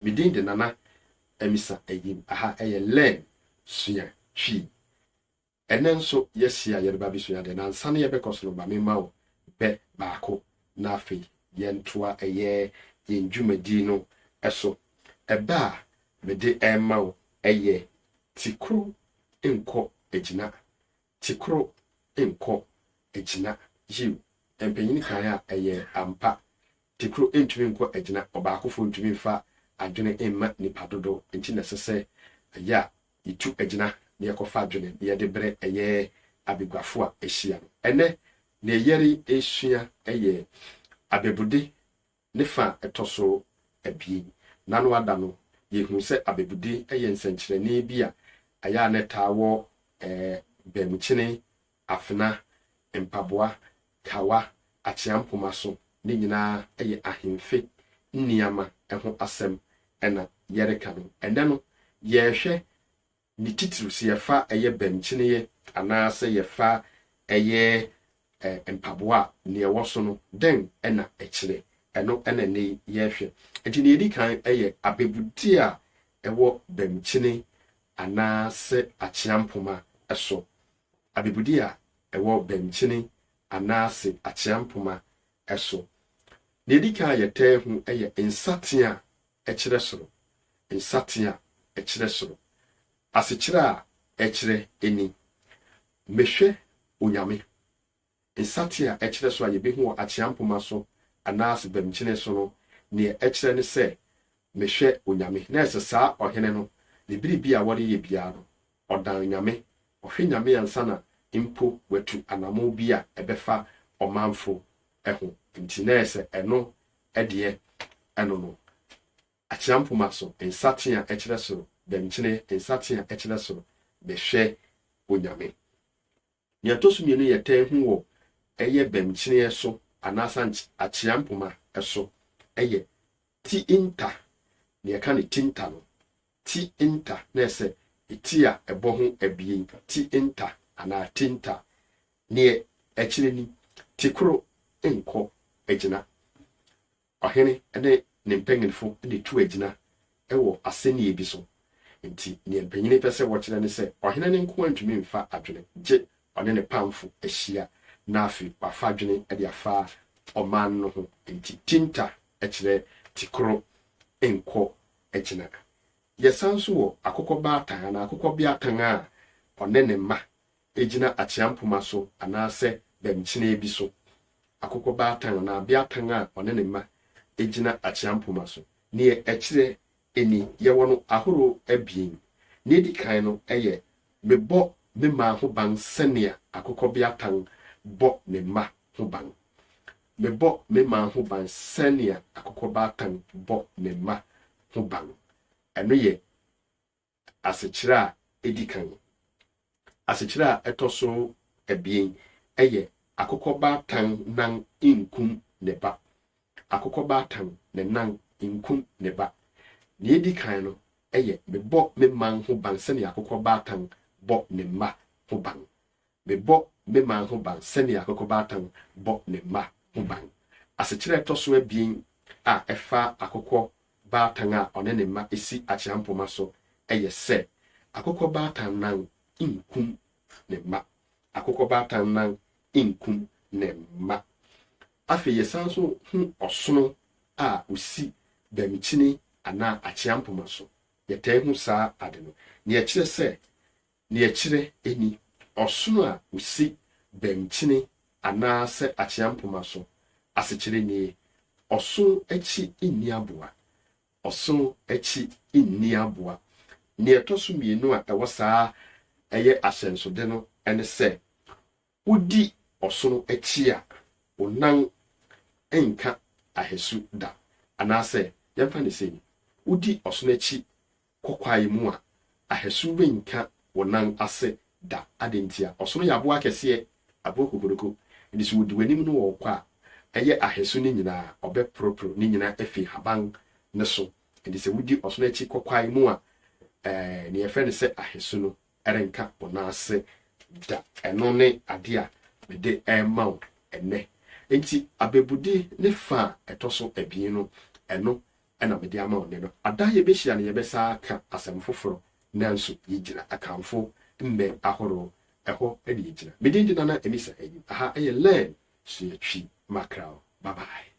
Me din de Nana Amisa Ayim. Aha ɛyɛ Learn Sua Twi. Ɛnnɛ nso yɛahyia a yɛreba abɛsua adeɛ. Na ansa na yɛbɛkɔ so no, ma memma wo bɛ baako na afei yɛntoa ɛyɛ yɛn dwumadi no so. Ɛbɛ a mede rema wo ɛyɛ Ti koro nkɔ agyina, ti koro nkɔ agyina. Yiw, mpanyin kae a ɛyɛ ampa. Ti koro ntumi nkɔ agyina, ɔbaakofo ntumi mfa adwene mma nnipa dodow. Enti na ɛsɛ sɛ ɛyɛ a yetu agyina na yɛkɔfa adwene na yɛde brɛ ɛyɛ abaguafo a ahyia no. Ɛnnɛ, nea yɛresua yɛ abebude ne fã a ɛtɔ so abien. N'ano ada no, yehu sɛ abebude yɛ nsɛnkyerɛnne bi a ɛyɛ a na ɛtaa wɔ bamkyene, afena, mpaboa, kawa, akyea mpoma so, ne nyinaa yɛ ahemfe nneɛma ho asɛm na yɛreka no. Ɛnnɛ no, yɛrehwɛ ne titiriw sɛ yɛfa ɛyɛ bɛnkyeneɛ anaasɛ yɛfa ɛyɛ mpaboa a, nea ɛwɔ so no, dɛn na ɛkyerɛ? Ɛno na ɛnnɛ yi yɛrehwɛ. Enti nea ɛdi kan yɛ abɛbudeɛ a ɛwɔ bɛnkyene anaasɛ akyea mpoma so. Abɛbudeɛ a ɛwɔ bɛnkyene anaase akyea mpoma so. Nea ɛdi kan a yɛtaa hu yɛ nsatea a ɛkyerɛ soro, nsatea a ɛkyerɛ soro. Asekyerɛ a ɛkyerɛ ni, Mehwɛ Onyame. Nsatea a ɛkyerɛ so a yɛbɛhu wɔ akyea mpoma so anaase bamkyene so no, neɛ ɛkyerɛ ne sɛ, Mehwɛ Onyame. Na ɛsɛ saa ɔhene no, ne biribi a wɔreyɛ biara no, ɔdan Nyame, ɔhwɛ Nyame ansa na mpo watu anamon bi a ɛbɛfa ɔmanfo ho. Nti na ɛsɛ ɛno deɛ ɛno no, akyea mpoma so, nsatea ɛkyerɛ soro, bɛmkyene, nsatea ɛkyerɛ soro, mehwɛ Onyame. Nea ɛtɔ so mmienu yɛtaa hu wɔ ɛyɛ bɛmkyeneɛ so anaasɛ akyea mpoma so ɛyɛ ti nta, nea yɛka no ti nta no, ti nta na ɛsɛ ti a ɛbɔ ho abien, ti nta anaa ti nta. Neɛ ɛkyerɛ ni, ti koro nkɔ agyina. Ɔhene ne ne mpanyinfo na etu agyina wɔ asɛnniɛ bi so. Nti nea mpanyini pɛ sɛ wɔkyerɛ ne sɛ ɔhene no nkoa ntumi mfa adwene gye ɔne ne pamfo ahyia na afei wafa adwene de afa ɔman no ho. Nti tinta kyerɛ ti koro nkɔ agyina. Yɛsan nso wɔ akokɔ baatan anaa akokɔ beatan a ɔne ne mma gyina akyea mpoma so anaasɛ bɛmkyene bi so. Akokɔ baatan anaa beatan a ɔne ne mma gyina akyea mpoma so. Neɛ ɛkyerɛ ni, yɛwɔ no ahorow abien. Nea edi kan no yɛ mebɔ me man ho ban sɛnea akokɔ beatan bɔ ne mma ho ban. Mebɔ me man ho ban sɛnea akokɔ baatan bɔ ne mma ho ban. Ɛno yɛ asekyerɛ a edi kan. Asekyerɛ a ɛtɔ so abien yɛ akokɔbaatan nan nkum ne ba. Akokɔbaatan ne nan nkum ne ba. Nea edi kan no yɛ mebɔ me man ho ban sɛnea akokɔbaatan bɔ ne mma ho ban. Mebɔ me man ho ban sɛnea akokɔbaatan bɔ ne mma ho ban. Asekyerɛ a ɛtɔ so abien a ɛfa akokɔ baatan a ɔne ne mma si akyeampoma so yɛ sɛ, akokɔ baatan nan nkum ne mma. Akokɔ baatan nan nkum ne mma. Afei yɛsan nso hu ɔsono a osi bamkyini anaa akyeampoma so. Yɛtaa hu saa ade no. Nea ɛkyerɛ sɛ Nea ɛkyerɛ ni, Ɔsono a osi bɛnkyene anaasɛ akyea mpoma so. Asekyerɛ nie, Ɔsono akyi nni aboa. Ɔsono akyi nni aboa. Nea ɛtɔ so mmienu a ɛwɔ saa ɛyɛ ahyɛnsode no ne sɛ, Wodi ɔsono akyi a, wo nan nka ahasu da. Anaasɛ yɛmfa no sei, wodi ɔsono akyi kɔ kwae mu a, ahasu renka wo nan ase da. Adɛn ntia? Ɔsono yɛ aboa kɛseɛ, aboa kokoroko. Enti sɛ ɔdi w'anim na ɔrekɔ a, ɛyɛ ahasu no nyinaa, ɔbɛporoporo ne nyinaa afi nhaban no so. Enti sɛ wodi ɔsono akyi kɔ kwae mu a, ɛɛ, nea yɛfrɛ no sɛ ahasu no renka wo nan ase da. Ɛno ne adeɛ a mede rema wo ɛnnɛ. Enti abɛbude ne fa a ɛtɔ so abien no, ɛno. Ɛna mede ama wo nnɛ no. Ada a yɛbɛhyia no yɛbɛsan aka asɛm foforɔ, nanso yɛgyina Akanfo mmɛ ahorow ɛhɔ na yɛgyina. Me din de Nana Amisa Ayim. Aha ɛyɛ Learn Sua Twi Mackerel. Bye bye.